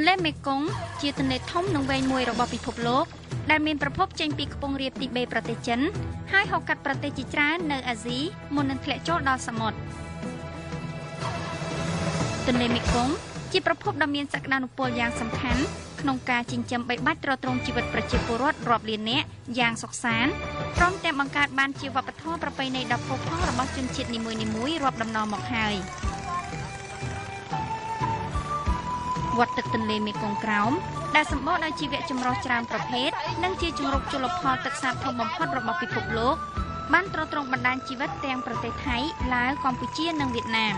ន្លេមេគង្គជាទន្លេធំនិងវែងមួយរបស់ពិភពលោកដែលមានប្រភពចេញពីខ្ពង់រាបទីបេប្រទេសចិនហើយហូរកាត់ប្រទេសជាច្រើននៅអាស៊ីមុននឹងធ្លាក់ចូលដល់សមុទ្រទន្លេមេគង្គជាប្រភពដ៏មានសក្តានុពលយ៉ាងសំខាន់ក្នុងការចិញ្ចឹមបីបាច់ទ្រទ្រង់ជីវិតប្រជាពលរដ្ឋរាប់លាននាក់យ៉ាងសុខសាន្តព្រមទាំងបង្កើតបានជាវប្បធម៌ប្រពៃណីដ៏ផូរផង់របស់ជនជាតិនីមួយៗរាប់ដំណមកហើយវត្តទឹកទន្លេមេគង្គក្រោមដែលសម្បូរដោយជីវៈចម្រុះច្រើនប្រភេទនិងជាជម្រកជលផលទឹកសាបធំបំផុតរបស់ពិភពលោកបានទ្រទ្រង់បណ្ដាញជីវិតទាំងប្រទេសថៃឡាវកម្ពុជានិងវៀតណាម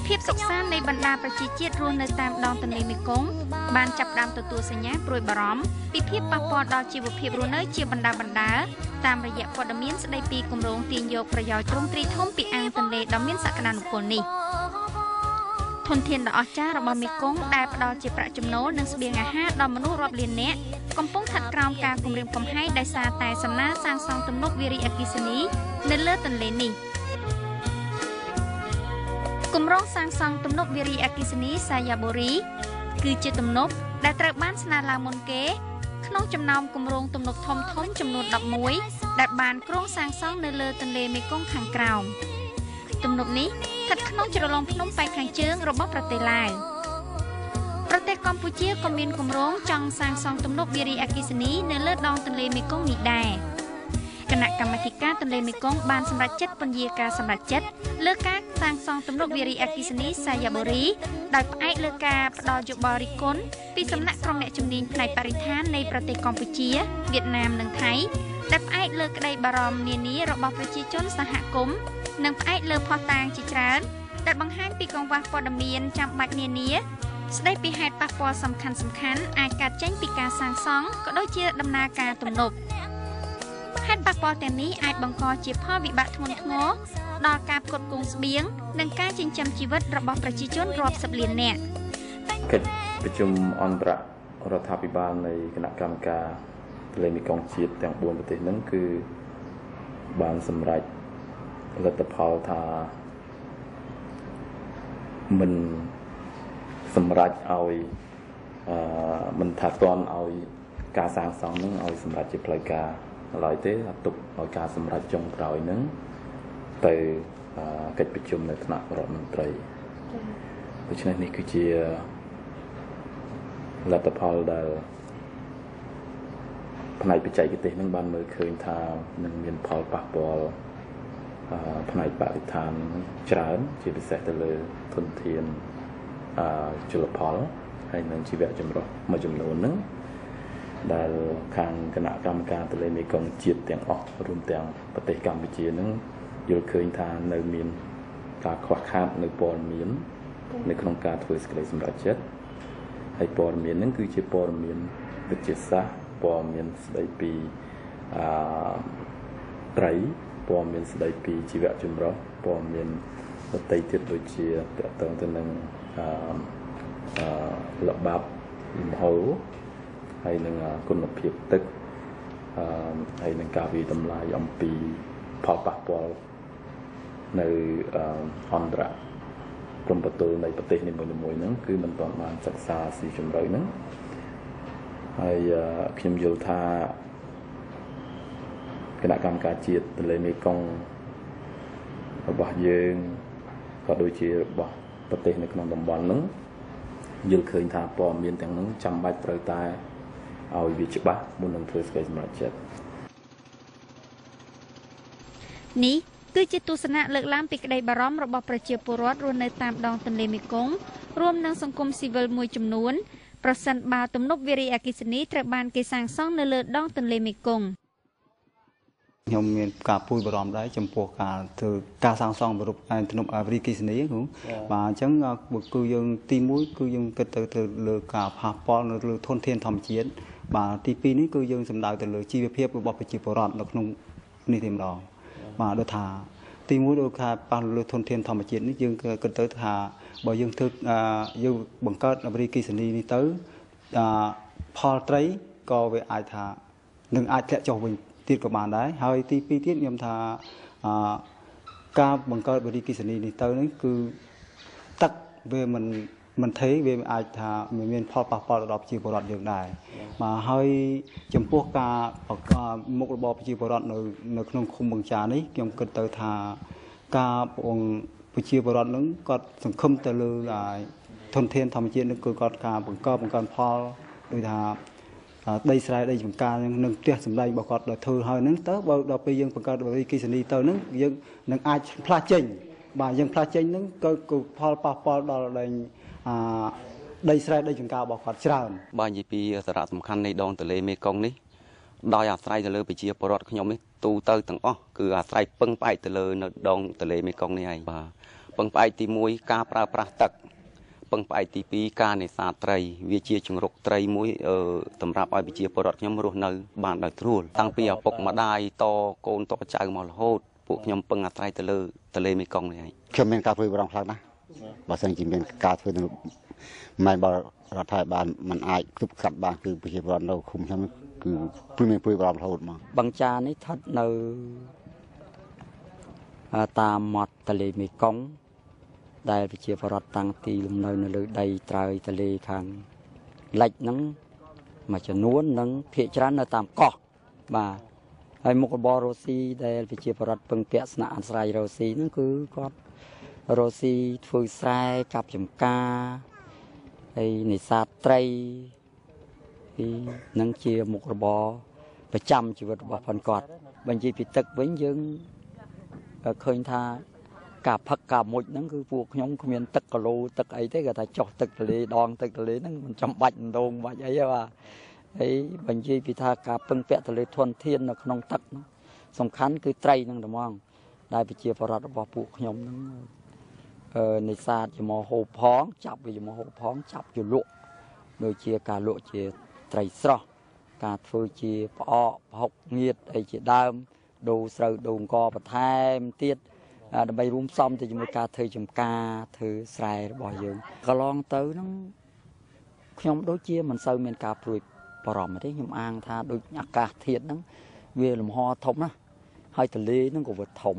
ភាពសុខសាន្តនៃបណ្ដាប្រជាជាតិរស់នៅតាមដងទន្លេមេគង្គបានចាប់ផ្ដើមទទួលសញ្ញាព្រួយបារម្ភពីភាពប៉ះពាល់ដល់ជីវភាពរស់នៅជាបណ្ដាតាមរយៈព័ត៌មានស្ដីពីគម្រោងទាញយកប្រយោជន៍ទ្រង់ទ្រាយធំពីអាងទន្លេដ៏មានសក្តានុពលនេះធនធានដ៏អស្ចារ្យរបស់មេគង្គដែលផ្ដល់ជាប្រាក់ចំណូលនិងស្បៀងអាហារដល់មនុស្សរាប់លាននាក់កំពុងស្ថិតក្រោមការគំរាមកំហែងដោយសារតែសំណើសាងសង់ទំនប់វារីអគ្គិសនីនៅលើទន្លេនេះគម្រោងសាងសង់ទំនប់វារីអគ្គិសនីសាយ៉ាបូរីគឺជាទំនប់ដែលត្រូវបានស្នើឡើងមុនគេក្នុងចំណោមគម្រោងទំនប់ធំៗចំនួន11ដែលបានគ្រោងសាងសង់នៅលើទន្លេមេគង្គខាងក្រោមទំនប់នេះស្ថិតក្នុងជ្រលងភ្នំប៉ែកខាងជើងរបស់ប្រទេសឡាវប្រទេសកម្ពុជាក៏មានគម្រោងចង់សាងសង់ទំនប់វារីអគ្គិសនីនៅលើដងទន្លេមេគង្គនេះដែរគណៈកម្មាធិការទន្លេមេគង្គបានសម្រេចចិត្តពន្យាការសម្រេចចិត្តលើការសាងសង់ទំនប់វារីអគ្គិសនីសាយ៉ាបូរីដោយផ្អែកលើការផ្ដល់យោបល់រិះគន់ពីសំណាក់ក្រុមអ្នកជំនាញផ្នែកបរិស្ថាននៃប្រទេសកម្ពុជាវៀតណាមនិងថៃដែលផ្អែកលើក្តីបារម្ភនានារបស់ប្រជាជនសហគមន៍និងផ្អែកលើភស្តុតាងជាច្រើនដែលបង្ហាញពីកង្វះព័ត៌មានចាំបាច់នានាស្ដីពីហេតុប៉ះពាល់សំខាន់ៗអាចកើតចេញពីការសាងសង់ក៏ដូចជាដំណើរការទំនប់ហេតុប៉ះពាល់ទាំងនេះអាចបង្កជាផលវិបាកធ្ងន់ធ្ងរដល់ការផ្គត់ផ្គង់ស្បៀងនិងការចិញ្ចឹមជីវិតរបស់ប្រជាជនរាប់សិបលាននាក់កិច្ចប្រជុំអន្តររដ្ឋាភិបាលនៃគណៈកម្មការទន្លេមេគង្គជាតិទាំង4ប្រទេសហ្នឹងគឺបានសម្រេចលទ្ធផលថាមិនសម្រេចឲ្យមិនថាទាន់ឲ្យការសាងសង់ហ្នឹងឲ្យសម្រេចជាផ្លូវការឡើយទេទុកឲ្យការសម្រេចចុងក្រោយហ្នឹងទៅកិច្ចប្រជុំនៅថ្នាក់រដ្ឋមន្ត្រីដូច្នេះនេះគឺជាលទ្ធផលដែលផ្នែកបច្ចេកទេសនឹងបានមើលឃើញថានឹងមានផលប៉ះពាល់ផ្នែកបរិស្ថានច្រើនជាពិសេសទៅលើធនធានជលផលហើយនិងជីវៈចម្រុះមួយចំនួនហ្នឹងដែលខាងគណៈកម្មការទន្លេមេគង្គជាតិទាំងអស់រួមទាំងប្រទេសកម្ពុជាហ្នឹងយល់ឃើញថានៅមានការខ្វះខាតនៅព័ត៌មាននៅក្នុងការធ្វើសេចក្តីសម្រេចចិត្តហើយព័ត៌មានហ្នឹងគឺជាព័ត៌មានវិទ្យាសាស្ត្រព័ត៌មានស្ដីពីត្រីព័ត៌មានស្ដីពីជីវៈចម្រុះព័ត៌មានដទៃទៀតដូចជាទាក់ទងទៅនឹងល្បាប់លំហូរហើយនឹងគុណភាពទឹកហើយនឹងការវាយតម្លៃអំពីផលប៉ះពាល់នៅអន្តរព្រំប្រទល់នៃប្រទេសនីមួយៗហ្នឹងគឺមិនទាន់បានសិក្សាស៊ីជម្រៅហ្នឹងហើយខ្ញុំយល់ថាគណៈកម្មការជាតិទន្លេមេគង្គរបស់យើងក៏ដូចជារបស់ប្រទេសនៅក្នុងតំបន់ហ្នឹងយល់ឃើញថាព័ត៌មានទាំងហ្នឹងចាំបាច់ត្រូវតែឲ្យវាច្បាស់មុននឹងធ្វើសេចក្តីសម្រេចចិត្តនេះគឺជាទស្សនៈលើកឡើងពីក្តីបារម្ភរបស់ប្រជាពលរដ្ឋរស់នៅតាមដងទន្លេមេគង្គរួមនឹងសង្គមស៊ីវិលមួយចំនួនប្រសិនបើទំនប់វារីអគ្គិសនីត្រូវបានគេសាងសង់នៅលើដងទន្លេមេគង្គខ្ញុំមានការព្រួយបារម្ភដែរចំពោះការធ្វើការសាងសង់ទំនប់វារីអគ្គិសនីគ្រូបាទអញ្ចឹងគឺយើងទី1គឺយើងគិតទៅលើការប៉ះពាល់នៅលើធនធានធម្មជាតិបាទទី2នេះគឺយើងសំដៅទៅលើជីវភាពរបស់ប្រជាពលរដ្ឋនៅក្នុងនេះតែម្ដងបាទដូចថាទី1ដូចថាប៉ះលើធនធានធម្មជាតិនេះយើងគិតទៅថាបើយើងធ្វើយើងបង្កើតវារីអគ្គិសនីនេះទៅផលត្រីក៏វាអាចថានឹងអាចធ្លាក់ចុះវិញ ទៀតក៏បានដែរហើយទី2ទៀតខ្ញុំថាការបង្កើតវិរិយអគ្គិសនីនេះទៅនេះគឺទឹកវាមិនទេវាអាចថាមានផលប៉ះពាល់ដល់ប្រជាពលរដ្ឋយើងដែរបាទហើយចំពោះការមុខរបរប្រជាពលរដ្ឋនៅក្នុងឃុំបឹងចានេះខ្ញុំគិតទៅថាការប្រជាពលរដ្ឋនឹងគាត់សង្ឃឹមទៅលើធនធានធម្មជាតិនឹងគឺគាត់ការបង្កបង្កើនផលដូចថាដីស្រែដីចម្ការនឹងផ្ទះសម្បែងរបស់គាត់ដែលធ្វើហើយហ្នឹងទៅបើដល់ពេលយើងបង្កើតវិរិយអគ្គិសនីទៅហ្នឹងយើងនឹងអាចផ្លាស់ចេញបាទយើងផ្លាស់ចេញហ្នឹងក៏ផលប៉ះពាល់ដល់ដីស្រែដីចម្ការរបស់គាត់ច្រើនបាទនិយាយពីសារៈសំខាន់នៃដងទន្លេមេគង្គនេះដោយអាស្រ័យទៅលើប្រជាពលរដ្ឋខ្ញុំនេះទូទៅទាំងអស់គឺអាស្រ័យពឹងផ្អែកទៅលើនៅដងទន្លេមេគង្គនេះឯងបាទពឹងផ្អែកទី1ការប្រើប្រាស់ទឹកពឹងផ្អែកទី2ការនេសាទត្រីវាជាជង្រុកត្រីមួយសម្រាប់ឲ្យប្រជាពលរដ្ឋខ្ញុំរស់នៅបានដោយស្រួលតាំងពីឪពុកម្ដាយតកូនតចៅមករហូតពួកខ្ញុំពឹងអាស្រ័យទៅលើទន្លេមេគង្គនេះឯងខ្ញុំមានការព្រួយបារម្ភខ្លាំងណាស់បើសិនជាមានការធ្វើទំនប់មិនបើរដ្ឋាភិបាលមិនអាចទប់ស្កាត់បានគឺប្រជាពលរដ្ឋនៅឃុំខ្ញុំគឺមានព្រួយបារម្ភរហូតមកបឹងចានេះស្ថិតនៅតាមមាត់ទន្លេមេគង្គដែលប្រជាពលរដ្ឋតាំងទីលំនៅនៅលើដីត្រើយទន្លេខាងលិចហ្នឹងមួយចំនួននិងភាគច្រើននៅតាមកោះបាទហើយមុខរបររស់ស៊ីដែលប្រជាពលរដ្ឋពឹងពាក់ស្នាក់អាស្រ័យរស់ស៊ីហ្នឹងគឺគាត់រស់ស៊ីធ្វើស្រែកាប់ចម្ការហើយនេសាទត្រីនឹងជាមុខរបរប្រចាំជីវិតរបស់ផងគាត់បញ្ជាពីទឹកវិញយើងឃើញថាការផឹកការមុជហ្នឹងគឺពួកខ្ញុំគ្មានទឹកគីឡូទឹកអីទេគាត់ថាចុះទឹកទន្លេដងទឹកទន្លេហ្នឹងមិនចាំបាច់ដងបាច់អីទេបាទហើយបញ្ជាពីថាការពឹងពាក់ទៅលើធនធាននៅក្នុងទឹកហ្នឹងសំខាន់គឺត្រីហ្នឹងហ្មងដែលប្រជាពលរដ្ឋរបស់ពួកខ្ញុំហ្នឹងនេសាទជាមកហូបផងចាប់វាជាមកហូបផងចាប់ជាលក់ដូចជាការលក់ជាត្រីស្រស់ការធ្វើជាផ្អកប្រហុកងៀតអីជាដើមដូរស្រូវដូងកបន្ថែមទៀតដើម្បីរួមផ្សំទៅជាមួយការធ្វើចម្ការធ្វើស្រែរបស់យើងកន្លងទៅហ្នឹងខ្ញុំដូចជាមិនសូវមានការព្រួយបារម្ភទេខ្ញុំអាងថាដូចអាកាសធាតុហ្នឹងវាលំហធំណាស់ហើយទន្លេហ្នឹងក៏វាធំ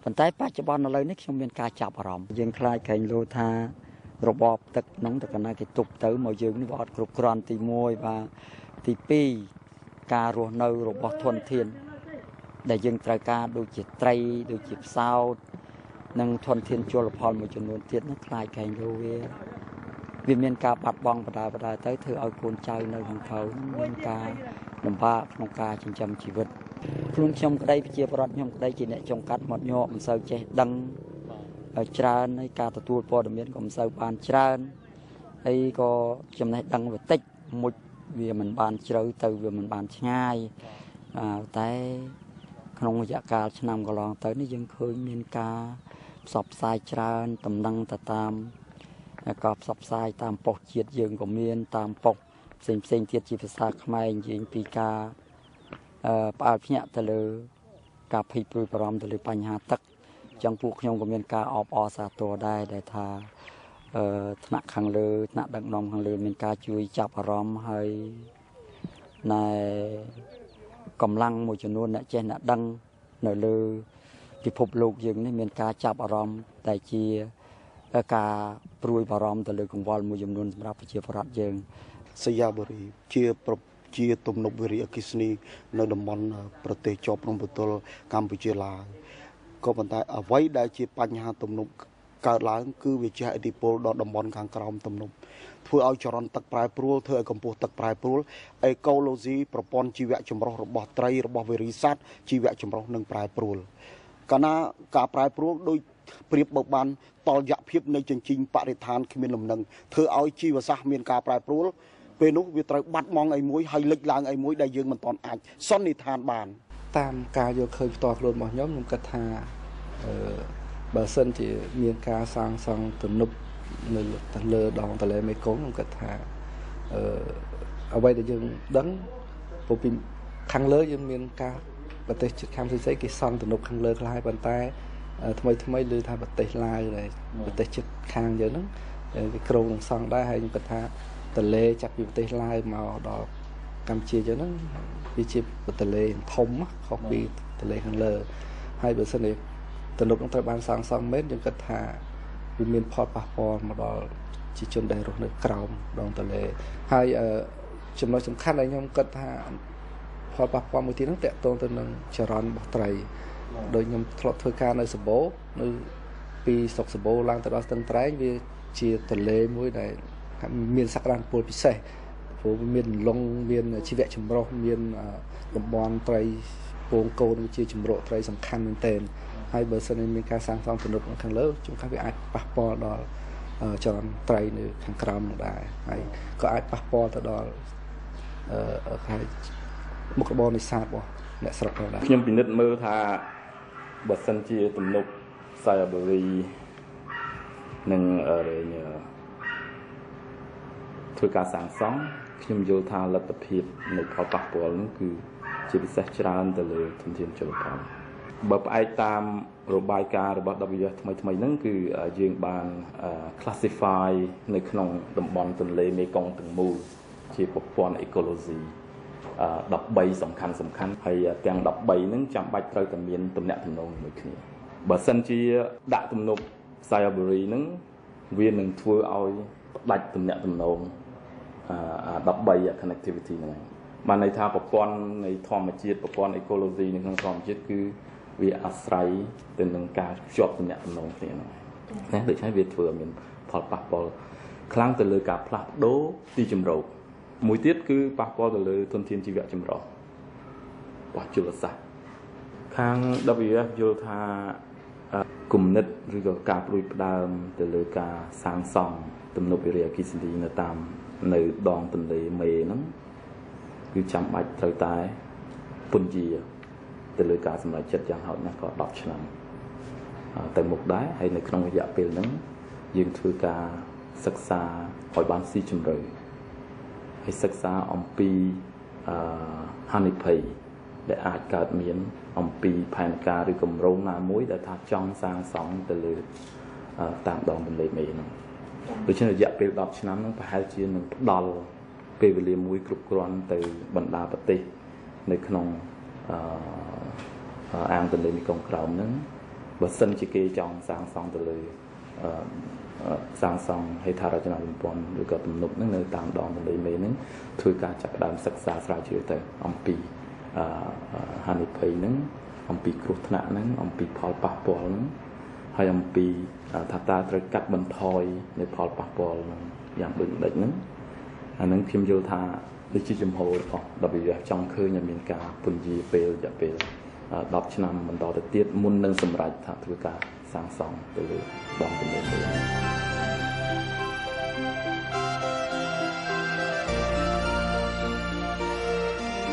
ប៉ុន្តែបច្ចុប្បន្នឥឡូវនេះខ្ញុំមានការចាប់អារម្មណ៍យើងខ្លាចក្រែងលោថារបបទឹកហ្នឹងតើកាលណាគេទប់ទៅមកយើងនេះវាអត់គ្រប់គ្រាន់ទី1បាទទី2ការរស់នៅរបស់ធនធានដែលយើងត្រូវការដូចជាត្រីដូចជាផ្សោតនិងធនធានជលផលមួយចំនួនទៀតនោះខ្លាចក្រែងលោវាមានការបាត់បង់បដាបដាទៅធ្វើឲ្យកូនចៅនៅខាងក្រៅមានការលំបាកក្នុងការចិញ្ចឹមជីវិតខ្លួនខ្ញុំក្តីប្រជាពលរដ្ឋខ្ញុំក្តីជាអ្នកចុងកាត់មាត់ញកមិនសូវចេះដឹងច្រើនហើយការទទួលព័ត៌មានក៏មិនសូវបានច្រើនហើយក៏ចំណេះដឹងវាតិចមុជវាមិនបានជ្រៅទៅវាមិនបានឆ្ងាយតែក្នុងរយៈកាលឆ្នាំកន្លងទៅនេះយើងឃើញមានការផ្សព្វផ្សាយច្រើនតំណឹងទៅតាមក៏ផ្សព្វផ្សាយតាមប៉ុស្តិ៍ជាតិយើងក៏មានតាមប៉ុស្តិ៍ផ្សេងផ្សេងទៀតជាភាសាខ្មែរនិយាយពីការផ្អើលភ្ញាក់ទៅលើការភ័យព្រួយបារម្ភទៅលើបញ្ហាទឹកចឹងពួកខ្ញុំក៏មានការអបអរសាទរដែរដែលថាថ្នាក់ខាងលើថ្នាក់ដឹកនាំខាងលើមានការជួយចាប់អារម្មណ៍ហើយណែកម្លាំងមួយចំនួនអ្នកចេះអ្នកដឹងនៅលើពិភពលោកយើងនេះមានការចាប់អារម្មណ៍តែជាការព្រួយបារម្ភទៅលើកង្វល់មួយចំនួនសម្រាប់ប្រជាពលរដ្ឋយើងសយាបុរីជាទំនប់វារីអគ្គិសនីនៅតំបន់ប្រទេសជាប់ព្រំប្រទល់កម្ពុជាឡាវក៏ប៉ុន្តែអ្វីដែលជាបញ្ហាទំនប់កើតឡើងគឺវាជះឥទ្ធិពលដល់តំបន់ខាងក្រោមទំនប់ធ្វើឲ្យចរន្តទឹកប្រែប្រួលធ្វើឲ្យកម្ពស់ទឹកប្រែប្រួលអេកូឡូស៊ីប្រព័ន្ធជីវៈចម្រុះរបស់ត្រីរបស់វិរិយសត្វជីវៈចម្រុះនឹងប្រែប្រួលកាលណាការប្រែប្រួលដូចប្រៀបបើបានតលយៈភាពនៃជញ្ជីងបរិស្ថានគ្មានលំនឹងធ្វើឲ្យជីវសាស្ត្រមានការប្រែប្រួលពេលនោះវាត្រូវបាត់បង់អីមួយហើយលេចឡើងអីមួយដែលយើងមិនទាន់អាចសន្និដ្ឋានបានតាមការយល់ឃើញផ្ទាល់ខ្លួនរបស់ខ្ញុំខ្ញុំគិតថាបើសិនជាមានការសាងសង់ទំនប់នៅលើដងទន្លេមេគង្គខ្ញុំគិតថាអ្វីដែលយើងដឹងព្រោះពីខាងលើយើងមានការប្រទេសជិតខាងផ្សេងៗគេសង់ទំនប់ខាងលើខ្លះហើយប៉ុន្តែថ្មីថ្មីឮថាប្រទេសឡាវដែលប្រទេសជិតខាងយើងហ្នឹងគេគ្រោងនឹងសង់ដែរហើយខ្ញុំគិតថាទន្លេចាប់ពីប្រទេសឡាវមកដល់ កម្ពុជាយើងហ្នឹងវាជាទន្លេធំខុសពីទន្លេខាងលើហើយបើសិនជាទំនប់នឹងត្រូវបានសាងសង់មែនយើងគិតថាវាមានផលប៉ះពាល់មកដល់ប្រជាជនដែលរស់នៅក្រោមដងទន្លេហើយចំណុចសំខាន់ដែលខ្ញុំគិតថាផលប៉ះពាល់មួយទៀតហ្នឹងទាក់ទងទៅនឹងចរន្តរបស់ត្រីដោយខ្ញុំធ្លាប់ធ្វើការនៅសម្បូរនៅពីស្រុកសម្បូរឡើងទៅដល់ស្ទឹងត្រែងវាជាទន្លេមួយដែលមានសក្តានុពលពិសេសព្រោះវាមានលងមានជីវៈចម្រុះមានតំបន់ត្រីពងកូនវាជាជំរកត្រីសំខាន់មែនទែនហើយបើសិនជាមានការសាងសង់ទំនប់នៅខាងលើជួនកាលវាអាចប៉ះពាល់ដល់ចរន្តត្រីនៅខាងក្រោមនោះដែរហើយក៏អាចប៉ះពាល់ទៅដល់ហើយមុខរបរនេសាទរបស់អ្នកស្រុកនោះដែរខ្ញុំពិនិត្យមើលថាបើសិនជាទំនប់សាយបូរីនឹងធ្វើការសាងសង់ខ្ញុំយល់ថាលទ្ធភាពនៃផលប៉ះពាល់នោះគឺជាពិសេសច្រើនទៅលើធនធានជលផលបើផ្អែកតាមរបាយការណ៍របស់ WWF ថ្មីថ្មីហ្នឹងគឺយើងបាន classify នៅក្នុងតំបន់ទន្លេមេគង្គទាំងមូលជាប្រព័ន្ធ ecology 13សំខាន់សំខាន់ហើយទាំង13ហ្នឹងចាំបាច់ត្រូវតែមានទំនាក់ទំនងជាមួយគ្នាបើសិនជាដាក់ទំនប់សាយបូរីហ្នឹងវានឹងធ្វើឲ្យផ្ដាច់ទំនាក់ទំនង13 connectivity ហ្នឹងឯងបានន័យថាប្រព័ន្ធនៃធម្មជាតិប្រព័ន្ធ ecology នៅក្នុងធម្មជាតិគឺវាអាស្រ័យទៅនឹងការភ្ជាប់ទំនាក់ទំនងគ្នាហ្នឹងណាដូច្នេះវាធ្វើឲ្យមានផលប៉ះពាល់ខ្លាំងទៅលើការផ្លាស់ប្ដូរទីជម្រកមួយទៀតគឺប៉ះពាល់ទៅលើធនធានជីវៈចម្រុះរបស់ជលសាស្ត្រខាង WWF យល់ថាគំនិតឬក៏ការផ្ដួចផ្ដើមទៅលើការសាងសង់ទំនប់វារីអគ្គិសនីនៅតាមនៅដងទន្លេមេហ្នឹងគឺចាំបាច់ត្រូវតែពន្យាទៅលើការសម្រេចចិត្តយ៉ាងហោចណាស់ក៏10ឆ្នាំទៅមុខដែរហើយនៅក្នុងរយៈពេលហ្នឹងយើងធ្វើការសិក្សាឲ្យបានស៊ីជម្រៅហើយសិក្សាអំពីហានិភ័យដែលអាចកើតមានអំពីផែនការឬគម្រោងណាមួយដែលថាចង់សាងសង់ទៅលើតាមដងទន្លេមេហ្នឹងដូច្នេះរយៈពេល10ឆ្នាំហ្នឹងប្រហែលជានឹងផ្ដល់ពេលវេលាមួយគ្រប់គ្រាន់ទៅបណ្ដាប្រទេសនៅក្នុងអាងទន្លេមេគង្គក្រោមហ្នឹងបើសិនជាគេចង់សាងសង់ទៅលើសាងសង់ហេដ្ឋារចនាសម្ព័ន្ធឬក៏ទំនប់ហ្នឹងនៅតាមដងទន្លេមេហ្នឹងធ្វើការចាប់ផ្ដើមសិក្សាស្រាវជ្រាវទៅអំពីហានិភ័យហ្នឹងអំពីគ្រោះថ្នាក់ហ្នឹងអំពីផលប៉ះពាល់ហ្នឹងហើយអំពីថាតើត្រូវកាត់បន្ថយនៅផលប៉ះពាល់ហ្នឹងយ៉ាងដូចម្ដេចហ្នឹងអាហ្នឹងខ្ញុំយល់ថានេះជាជំហររបស់ WWF ចង់ឃើញឲ្យមានការពន្យាពេលរយៈពេល10ឆ្នាំបន្តទៅទៀតមុននឹងសម្រេចថាធ្វើការសាងសង់ទៅលើដងទន្លេមេ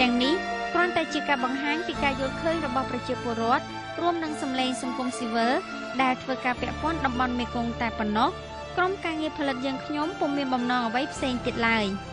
ទាំងនេះគ្រាន់តែជាការបង្ហាញពីការយល់ឃើញរបស់ប្រជាពលរដ្ឋរួមនឹងសម្លេងសង្គមស៊ីវិលដែលធ្វើការពាក់ព័ន្ធតំបន់មេគង្គតែប៉ុណ្ណោះក្រុមការងារផលិតយើងខ្ញុំពុំមានបំណងអ្វីផ្សេងទៀតឡើយ។